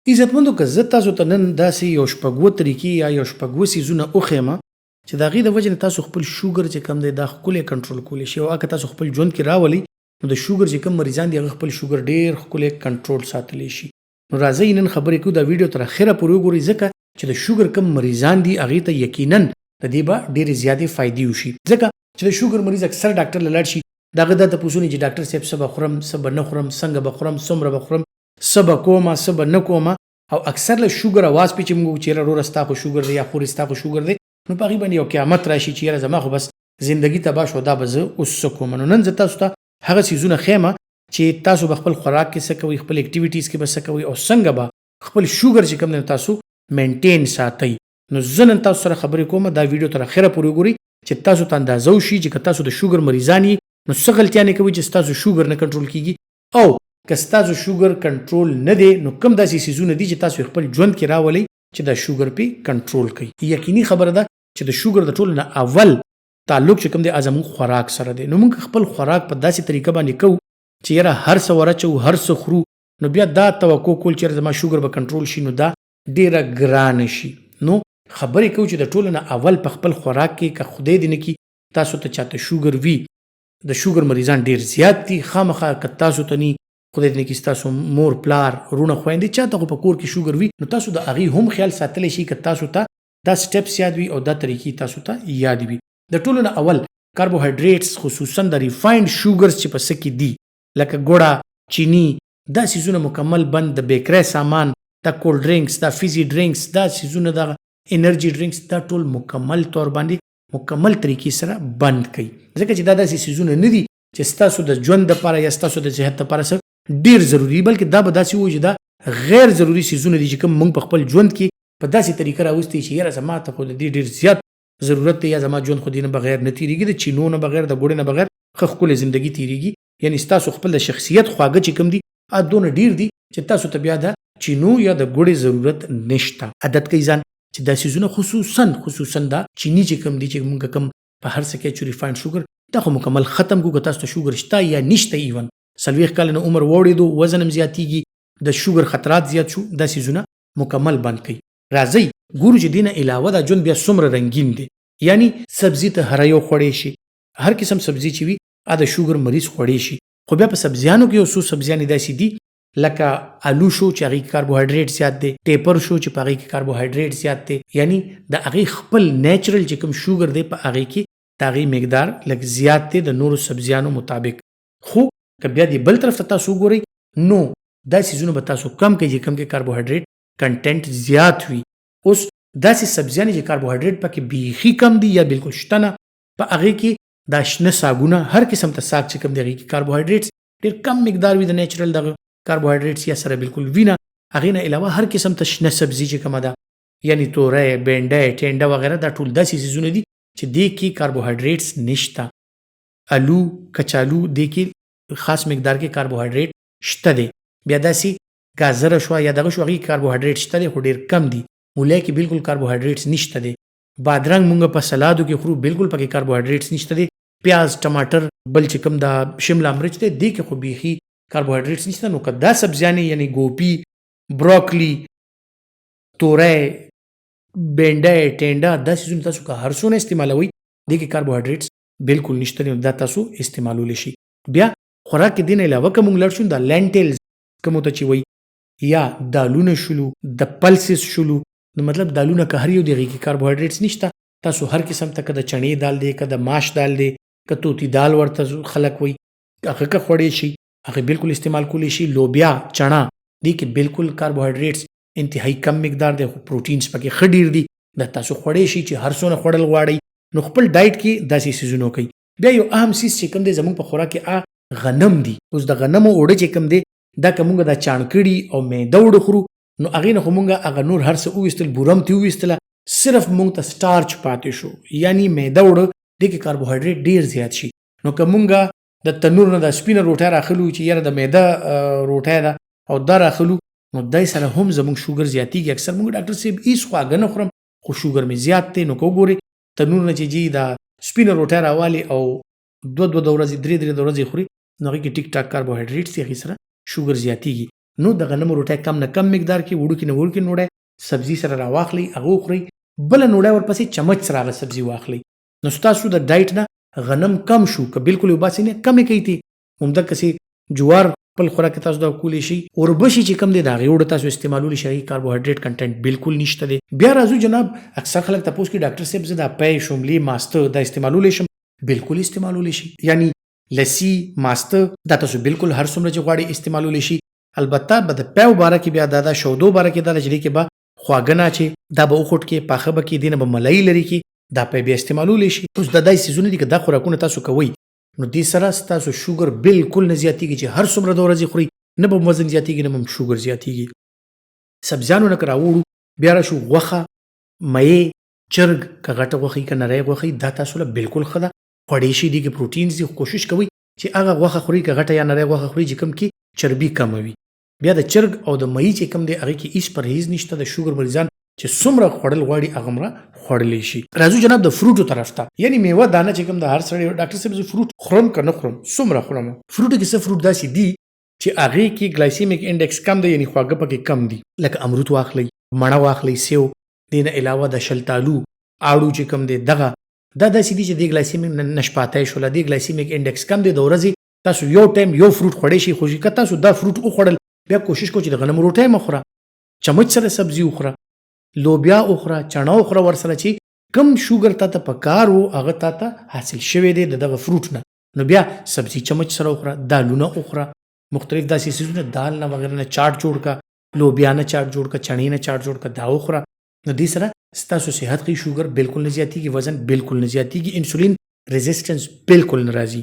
عزتمندو که زه تاسو ته نن داسې یو شپږوه طریقې یا یو شپږوه څیزونه وښیم چې د هغې د وجې نه تاسو خپل شوګر چې کوم دی دا ښکلی کنټرول کولی شئ او که تاسو خپل ژوند کې راولئ، نو د شوګر چې کوم مریضان دي، هغه خپل شوګر ډیر ښکلی کنټرول ساتلی شي. نو راځئ، نن خبرې کوو. دا ویډیو تر اخره پورې وګورئ، ځکه چې د شوګر کوم مریضان دي، هغې ته یقینا د دې به ډېرې زیاتې فایدې وشي، ځکه چې د شوګر مریض اکثر ډاکټر له لاړ شي، د هغه دا تپوسونه چې ډاکټر صاحب، څه به خورم، څه به نه خورم، څنګه به خورم، څومره به خورم، څه به کومه، څه به نه کومه. او اکثر له شوګر اواز پې چې موږ چې یاره وروره، ستا خو شوګر دی، یا خورې، ستا خو شوګر دی، نو په هغې باندې یو قیامت راشي چې یاره، زما خو بس زندگی تباه شو، دا به زه اوس څه کوم؟ نو نن زه تاسو ته هغه څیزونه ښیم چې تاسو به خپل خوراک کې څه کوئ، خپل activities کې به څه کوئ او څنګه به خپل شوګر چې کوم دی تاسو maintain ساتئ. نو زه نن تاسو سره خبرې کوم. دا ویډیو تر اخره پورې وګورئ چې تاسو ته اندازه وشي چې که تاسو د شوګر مریضان یئ، نو څه غلطیانې کوئ چې ستاسو شوګر نه کنټرول کیږي، او که ستاسو شوګر کنټرول نه دی، نو کوم داسې څیزونه دي چې تاسو خپل ژوند کې راولئ چې دا شوګر پې کنټرول کړئ. یقیني خبره ده چې د شوګر د ټولو نه اول تعلق چې کوم دی، زموږ خوراک سره دی. نو موږ خپل خوراک په داسې طریقه باندې کوو چې یاره، هر څه ورچو، هر څه خورو، نو بیا دا توقع کول چې زما شوګر به کنټرول شي، نو دا ډیره ګرانه شي. نو خبرې کوو چې د ټولو نه اول په خپل خوراک کې، که خدای دې نه کړي تاسو ته چاته شوګر وي، د شوګر مریضان ډیر زیات دي، خامخا که تاسو ته نی، خدای دې نه کړي، تاسو مور، پلار، وروڼه، خویندې، چاته خو په کور کې شوګر وي، نو تاسو د هغې هم خیال ساتلی شئ که تاسو ته دا steps یاد وي او دا طریقې تاسو ته یاد وي. د ټولو نه اول کاربوهایډریټس، خصوصا د refined sugars چې په څه کې دي، لکه ګوړه، چینی، دا څیزونه مکمل بند. د بیکرۍ سامان، دا cold drinks، دا fizzy drinks، دا څیزونه، دا energy drinks، دا ټول مکمل طور باندې، مکمل طریقې سره بند کړئ، ځکه چې دا داسې څیزونه نه دي چې ستاسو د ژوند لپاره یا ستاسو د صحت لپاره څه ډیر ضروري، بلکې دا به داسې وو چې دا غیر ضروري څیزونه دي چې کوم موږ په خپل ژوند کې په داسې طریقه راوستي چې یاره، زما ته خو د دې ډیر زیات ضرورت دی، یا زما ژوند خو دې نه بغیر نه تیریږي، د چینو نه بغیر، د ګوړې نه بغیر ښه ښکلې زندگی تیریږي. یعنی ستاسو خپل د شخصیت خواږه چې کوم دي، دونه ډیر دي چې تاسو ته بیا د چینو یا د ګوړې ضرورت نشته. عادت کوي ځان چې دا څیزونه، خصوصا دا چینی چې کوم دي، چې موږ کوم په هر څه کې چې refined sugar، دا خو مکمل ختم کو. که تاسو ته شوګر شته یا نشته، even 40 کال نه عمر وړېدو، وزن هم زیاتیږي، د شوګر خطرات زیات شو، دا څیزونه مکمل بند کړئ. راځئ ګورو چې دینه علاوه دا ژوند بیا څومره رنګین دی. یعنی سبزی ته هر یو خوړی شي، هر قسم سبزی چې وي، د شوګر مریض خوړی شي. خو بیا په سبزیانو کې یو څو سبزیانې داسې دي، لکه الو شو چې هغې کې کاربوهایډریټ زیات دی، ټیپر شو چې په هغې کې کاربوهایډریټ زیات دی، یعنی د هغې خپل natural چې کوم شوګر دی، په هغې کې د هغې مقدار لږ زیات دی د نورو سبزیانو مطابق. خو که بیا دې بل طرف ته تاسو وګورئ، نو دا څیزونه به تاسو کم کړئ چې کوم کې کاربوهایډریټ content زیات وي. اوس داسې سبزیانې چې کاربوهایډریټ پکې بیخي کم دي یا بالکل شته نه په هغې کې، دا شنه ساګونه، هر قسم ته ساګ چې کوم دی، هغې کې کاربوهایډریټس ډېر کم مقدار وي، د natural دغه کاربوهایډریټس یا سره بالکل وي نه. هغې نه علاوه هر قسم ته شنه سبزي چې کومه ده، یعنی توری، بینډی، ټینډه وغیره، دا ټول داسې څیزونه دي چې دې کې کاربوهایډریټس نشته. الو، کچالو، دې کې خاص مقدار کې کاربوهایډریټ شته دی. بیا داسې گازره شوه یا دغه شو، هغې کې کاربوهایډریټ شته دی، خو ډېر کم دي. مولی کې بالکل کاربوهایډریټس نشته دی. بادرنګ مونږ په سلادو کې خورو، بالکل پکې کاربوهایډریټس نشته دی. پیاز، ټماټر، بل چې کوم دا شمله مرچ دی، دې کې خو بیخي کاربوهایډریټس نشته. نو که دا سبزیانې، یعنی ګوپي، بروکلی، توری، بینډی، ټینډه، دا څیزونه تاسو که هر څونه استعمالوئ، دې کې کاربوهایډریټس بالکل نشته دی، دا تاسو استعمالولی شئ. بیا خوراک کې دې نه علاوه که مونږ لاړ شو، دا lentils کومو ته چې وایي، یا دالونه شولو، د pulses شولو، نو مطلب دالونه که هر یو دی، هغې کې کاربوهایډریټس نشته. تاسو هر قسم ته، که د چڼې دال دی، که د ماش دال دی، که توتی دال ورته خلک وایي، هغه که خوړی شي، هغه بالکل استعمال کولی شي. لوبیا، چڼا، دې کې بالکل کاربوهایډریټس انتهایی کم مقدار دی، خو proteins پکې ښه ډیر دي. دا تاسو خوړی شي چې هر څونه خوړل غواړئ. نو خپل diet کې داسې څیزونه وکړئ. بیا یو اهم څیز چې کوم دی زموږ په خوراک کې، غنم دي. اوس د غنمو اوړه چې کوم دی، دا که موږ دا چاڼ کړي او میده اوړه خورو، نو هغې نه خو موږ هغه نور هر څه وویستل، بوره هم ترې وویستله، صرف موږ ته starch پاتې شو، یعنی میده اوړه، دې کې کاربوهایډریټ ډیر زیات شي. نو که موږ د تنور نه دا سپینه روټۍ راخلو چې یاره، د میده روټۍ ده، او دا راخلو، نو دای سره هم زموږ شوګر زیاتیږي. اکثر موږ ډاکټر صاحب، هیڅ خواږه نه خورم خو شوګر مې زیات دی. نو که وګورئ، تنور نه چې جی دا سپینه روټۍ راوالي او دوه دوه د ورځې، درې درې د ورځې خوري، نو هغې کې ټیک ټاک کاربوهایډریټس دي، هغې سره شوګر زیاتیږي. نو د غنمو روټۍ کم نه کم مقدار کې، وړوکې نه وړوکې نوړی سبزي سره راواخلئ، هغه وخورئ، بله نوړی ورپسې چمچ سره هغه سبزي واخلئ، نو ستاسو د ډایټ نه غنم کم شو، که بالکل یې وباسئ نه کم یې کوئ ترې. همدقسې جوار خپل خوراک کې تاسو دا کولی شئ. اوربشې چې کوم دی د هغې اوړه تاسو استعمالولی شئ، هغې کاربوهایډریټ کنټینټ بالکل نشته دی. بیا راځو جناب، اکثر خلک تپوس کوي ډاکټر صاحب زه دا پی، شوملې، ماسته دا استعمالولی شم؟ بالکل استعمالولی شئ، یعنی لسی، ماسته دا تاسو بالکل هر څومره چې غواړئ استعمالولی شئ. البته به د پیو باره کې بیا دا ده، شودو باره کې دا ده چې دې کې به خواږه نه اچي، دا به وخوټ کې پاخه به کې، دې نه به ملایي لرې کې، دا پی بیا استعمالولی شي. اوس دا داسې څیزونه دي که دا خوراکونه تاسو کوئ نو دې سره ستاسو شوګر بالکل نه زیاتیږي، چې هر څومره د ورځې خورئ نه به وزن زیاتیږي نه به هم شوګر زیاتیږي. سبزیانو نه که راوړو بیا راشو غوښه، مې، چرګ، که غټه غوښه که نری غوښه، دا تاسو له بالکل ښه ده، خوړی شي، دې کې پروټینز دي. خو کوشش کوئ چې هغه غوښه خورئ که غټه یا نری غوښه خورئ چې کوم کې چربي کمه وي. بیا د چرګ او د مئی چې کوم دی هغې کې هیڅ پرهیز نشته، د شوګر مریضان چې څومره خوړل غواړي هغه مره خوړلی شي. راځو جناب د فروټو طرف ته، یعنی میوه دانه چې کوم د هر سړی، ډاکټر صاحب زه فروټ خورم که نه خورم، څومره خورم؟ فروټو کې څه فروټ داسې دي چې هغې کې ګلایسیمیک انډیکس کم دی، یعنی خواږه پکې کم دي، لکه امروت واخلئ، مڼه واخلئ، سیو، دې نه علاوه د شلتالو، آړو چې کوم دی دغه دا داسې دي چې دې ګلایسیمیک نشپاتای شوله، دې ګلایسیمیک انډیکس کم دی. د ورځې تاسو یو ټایم یو فروټ خوړی شئ، خو که تاسو دا فروټ وخوړل بیا کوشش کوئ چې د غنمو روټۍ مه خوره، چمچ سره سبزي وخوره، لوبیا وخوره، چڼه وخوره ورسره، چې کم شوګر تا ته پکار وو هغه تا ته حاصل شوی دی د دغه فروټ نه، نو بیا سبزي چمچ سره وخوره، دالونه وخوره، مختلف داسې څیزونه، دال نه وغیره نه چاټ جوړ که، لوبیا نه چاټ جوړ که، چڼې نه چاټ جوړ که، دا وخوره. نو دې سره ستاسو صحت ښه، شوګر بالکل نه زیاتیږي، وزن بالکل نه زیاتیږي، انسولین ریزیسټنس بالکل نه راځي.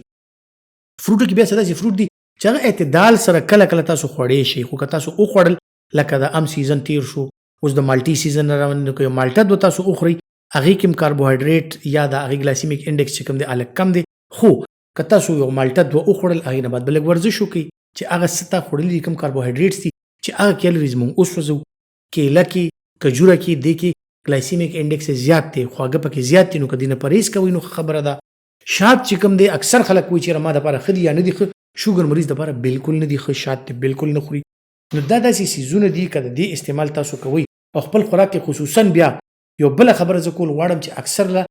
فروټو کې بیا څه داسې فروټ دي چې هغه اعتدال سره کله کله تاسو خوړی شئ، خو که تاسو وخوړل لکه د ام سیزن تیر شو، اوس د مالټي سیزن روان دی، که یو مالټه دوه تاسو وخورئ هغې کې هم کاربوهایډریټ یا د هغې ګلایسیمیک انډیکس چې کوم دی هلک کم دی، خو که تاسو یو مالټه دوه وخوړل هغې نه بعد به لږ ورزش وکړئ چې هغه څه تا خوړلي دي کوم کاربوهایډریټس دي چې هغه کیلوریز مونږ وسوځو. کیله کې، کجوره کې، دې کې ګلایسیمیک انډیکس زیات دی، خواږه پکې زیات دي، نو که دې نه پرهیز کوئ نو ښه خبره ده. شات چې کوم دی اکثر خلک وایي چې ما دپاره ښه دي یا نه دي ښه، شوګر مریض دپاره بالکل نه دي ښه، شات دې بالکل نه خوري. نو دا داسې څیزونه دي که د دې استعمال تاسو کوئ او خپل خوراک کې خصوصا. بیا یو بله خبره زه کول غواړم چې اکثر له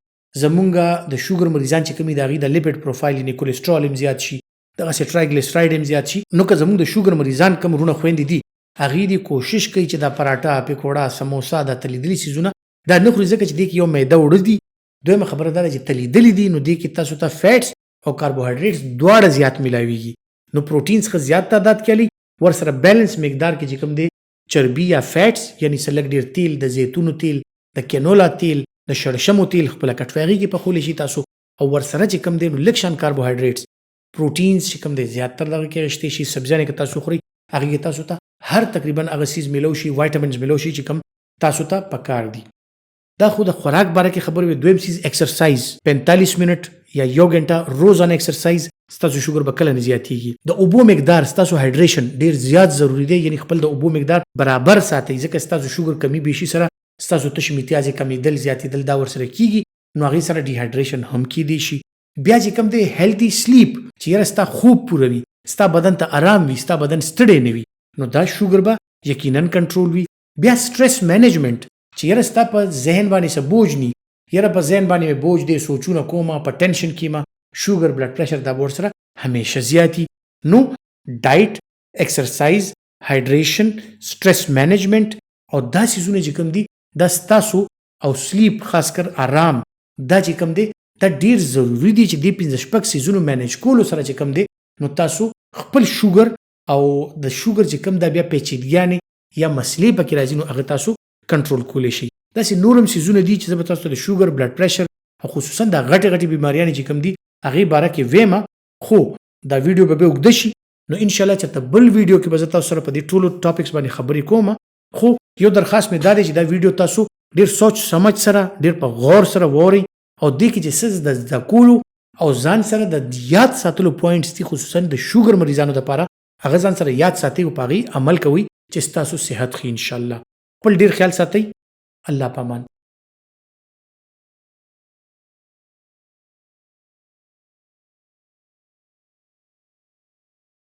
زمونږ د شوګر مریضان چې کوم دي د هغوی د لیپډ پروفایل یعنی کولیسټرول هم زیات شي، دغسې ټرایګلیسرایډ هم زیات شي، نو که زمونږ د شوګر مریضان کوم وروڼه خویندې دي هغوی دې کوشش کوي چې دا پراټه، پکوړه، سموسه، دا تلیدلي څیزونه دا نه خوري، ځکه چې دې کې یو میده اوړه دي، دویمه خبره دا ده چې تلیدلي دي نو دې کې تاسو ته فیټس او کاربوهایډریټس دواړه زیات ملاویږي، نو پروټین څخه زیات تعداد کې الي، ورسره بیلنس مقدار کې چې کوم دی چربي یا فیټس یعنی څه لږ ډیر تیل، د زیتونو تیل، د کینولا تیل، د شړشمو تیل خپله کټوۍ کې پخولی شي تاسو، او ورسره چې کوم دی نو لږ شان کاربوهایډریټس پروټینز چې کوم دی زیات تر دغه کې غشتې شي. سبزیانې که تاسو خورئ هغې کې تاسو ته هر تقریبا هغه څیز میلو شي، وایټامینز میلو شي چې کوم تاسو ته پکار دي. دا خو د خوراک باره کې خبرې وې. دویم څیز اکسرسایز، 45 منټ یا یو ګنټه روزانه اکسرسایز، ستاسو شوګر به کله نه زیاتیږي. د اوبو مقدار، ستاسو هایډریشن ډیر زیات ضروري دی، یعنی خپل د اوبو مقدار برابر ساتئ، ځکه ستاسو شوګر کمی بیشي سره ستاسو تش میتیازې کمیدل زیاتیدل دا ورسره کیږي، نو هغې سره ډیهایډریشن هم کیدی شي. بیا چې کوم دی هیلدي سلیپ، چې یاره ستا خوب پوره وي، ستا بدن ته آرام وي، ستا بدن ستړی نه وي، نو دا شوګر به یقینا کنټرول وي. بیا سټرس مینجمنټ، چې یاره ستا په ذهن باندې څه بوج ني، یاره په ذهن باندې مې بوج دی، سوچونه کومه، په ټینشن کې ما، شوګر بلډ پریشر دا به ورسره همیشه زیاتي. نو ډایټ، اکسرسایز، هایډریشن، سټرس مینجمنټ او دا څیزونه چې کوم دي دا ستاسو او سلیپ خاص کر آرام دا چې کوم دی دا ډیر ضروري دي، چې دې پنځه شپږ څیزونو مینج کولو سره چې کوم دی نو تاسو خپل شوګر او د شوګر چې کوم دا بیا پیچیدګیانې یا مسلې پکې راځي نو هغه تاسو کنټرول کولی شئ. داسې نور هم څیزونه دي چې زه به تاسو ته د شوګر، بلډ پریشر او خصوصا دا غټې غټې بیماریانې چې کوم دي هغې باره کې وایم، خو دا ویډیو به بیا اوږده شي، نو ان شاء الله چېرته بل ویډیو کې به زه تاسو سره په دې ټولو ټاپکس باندې خبرې کوم. خو یو درخواست مې دا دی چې دا ویډیو تاسو ډیر سوچ سمج سره، ډیر په غور سره واورئ، او دې کې چې څه د زده کولو او ځان سره د یاد ساتلو پوینټس دي خصوصا د شوګر مریضانو لپاره هغه ځان سره یاد ساتئ او په هغې عمل کوئ چې ستاسو صحت ښه ان شاء الله. خپل ډیر خیال ساتئ. الله پامان.